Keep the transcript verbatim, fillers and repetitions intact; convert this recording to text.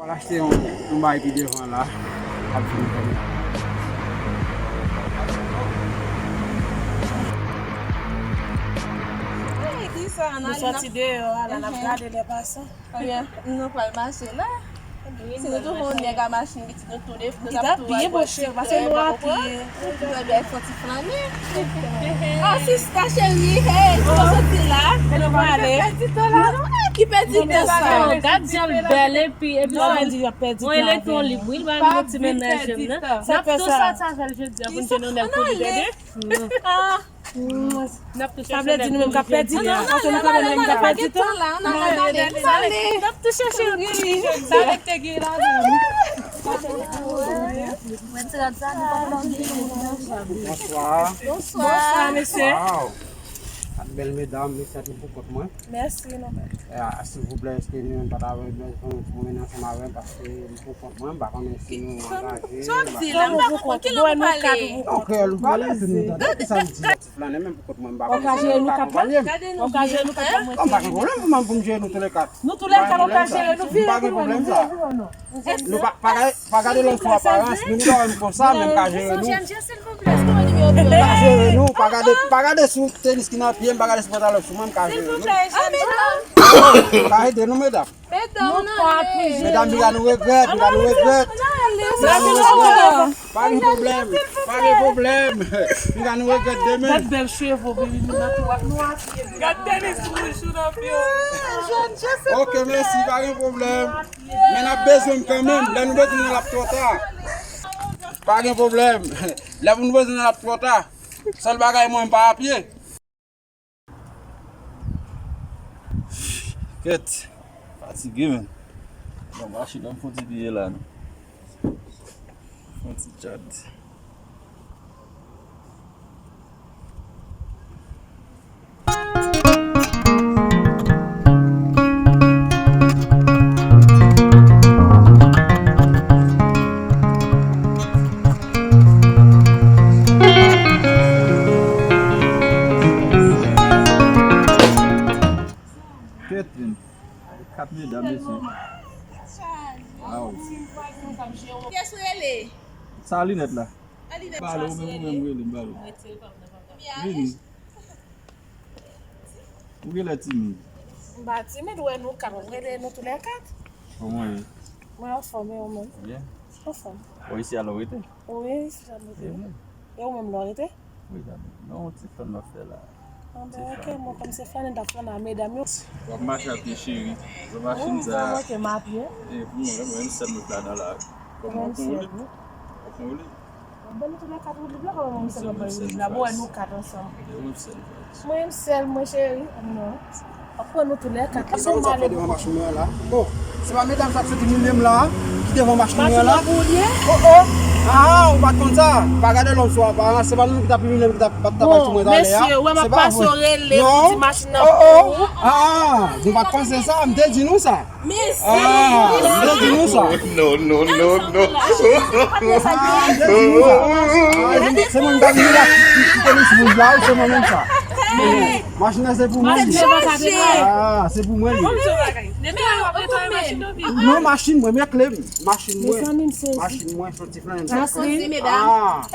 Achte yon, yon bagay pi devan la. Ap vin fè. Hey, kisa, nou soti deyò a la, n ap gade lè pasan. Ebyen, nou pral mache la. Si nou tou fè yon nèg a machin pitit, nou tou de, nou t ap tou byen, bon, cheri, pase nou a pye. Ou tou byen, fè yon ti flane. Ah, sista cheri, hey, nou soti la. E nou prale. Ki pèdi tan sa? Gad jan l bèl epi, epi sa. Mwen elektwon li, wi, l ba nou ti mennaj jèm nan. N ap tou soti avè l jodi a pou n jwenn yon nèg pou li, tande? N ap tou chèche nèg pou li jodi a. Sa vle di nou menm k ap pèdi tan. N ap tou chèche yon ti jèn. Sa rete gen la. Bonswa. Bonswa, mesye. Waw. Ak bèl medam, mesye, tou pou kont mwen. Mèsi, non, mèsi. Ah, silvouplè, èske nou menm pa ta bezwen pwomennen ansanm avè m, paske m pou kont mwen, m pa konnen si nou angaje. Sa w ap di la? M pa konprann. Ki lang ou pale? Nan kreyòl m pale, se nou tande. Kisa m di a? Ti flannen menm pou kont mwen, m pa konnen si nou ka akonpanye m. Bon, m pa gen pwoblèm pou m, pou m jere nou toulèkat. Nou toulèkat, nou ka jere nou, vire pou nou, vire pou nou. Nou pa, pa gade, pa gade lòt sou aparans, nou pa wè m konsa, men m ka jere nou. M ka jere nou, pa gade, pa gade sou tenis ki nan pye m, pa gade sou pantalon sou mwen, m ka jere nou. M ka ede nou, medam. Medam, piga nou regrèt, piga nou regrèt. Piga nou regrèt. Pa gen pwoblèm, pa gen pwoblèm. Piga nou regrèt demen. Gad bèl cheve, baby, nou nan tou, nou a pye. Gad tenis wouj ou nan pye w. Ok, mèsi, pa gen pwoblèm. Men n ap bezwen m kanmenm. Lè nou bezwen m nan, l ap twò ta. Pa gen pwoblèm. Lè nou bezwen m nan, l ap twò ta. Sèl bagay, mwen, m pa a pye. Kèt. Fatige, menn. Bon, machin nan, m fon ti piye la, non. Fon ti tchad. Kèt, menn. Kat medam, mesye. Waw. Kiyès ou rele? Sa linèt la? A linèt sa, ou menm, ou menm rele, m pale. Vini. Ou genlè timid. M pa timid, ou wè nou kat, w ap rele nou toulèkat. Kòman w ye? Mwen anfòm, e ou menm? Byen. Anfòm. Ou isi a la w rete? Wi, isi a m rete. E ou menm la w rete? Wi, dam. Non, ti flann m ap fè la. Anben, ok, mwen kòm se flannen, m t ap flannen a medam yo. W ap mache a pye, cheri. Ou wè machin sa. Wi, sa manke m a pye. E pou mwen, mwen menm sèl mwen k ladan la. Kòman w pran woulib? W ap pran woulib? Bon, nou tou lè kat woulib la, kòman mwen sèl mwen pran woulib la? Bon, wè nou kat ansanm. E ou menm sèl. Mwen menm sèl, mwen cheri. Non. W ap pran nou tou lè kat. Kisa nou t ap fè devan machin mwen an la? Oh, se pa medam sa k soti mouye m la, ki devan machin mwen an la? Machin nan pou ou l ye? Oh, oh. Ah, ou pa t konn sa? Pa gade lòm sou aparans, se pa nou ki t ap imilye m, ki t ap, t ap bay sou mwen talè a. Mesye, ou wè m ap pase, w rele pou di machin nan pou ou. Ah, nou pa t panse sa, m te di nou sa. Mesye, ah, m te di nou sa. Non, non, non, non. Ah, m te di nou sa. Ah, se mwen ki t ap imilye ak ti, ti tenis wouj la, se mwen menm sa. Machin nan se pou mwen li ye. Ah, se pou mwen li ye. Non, machin mwen, men kle m. Machin mwen. Machin mwen, se yon ti flannen. Ah.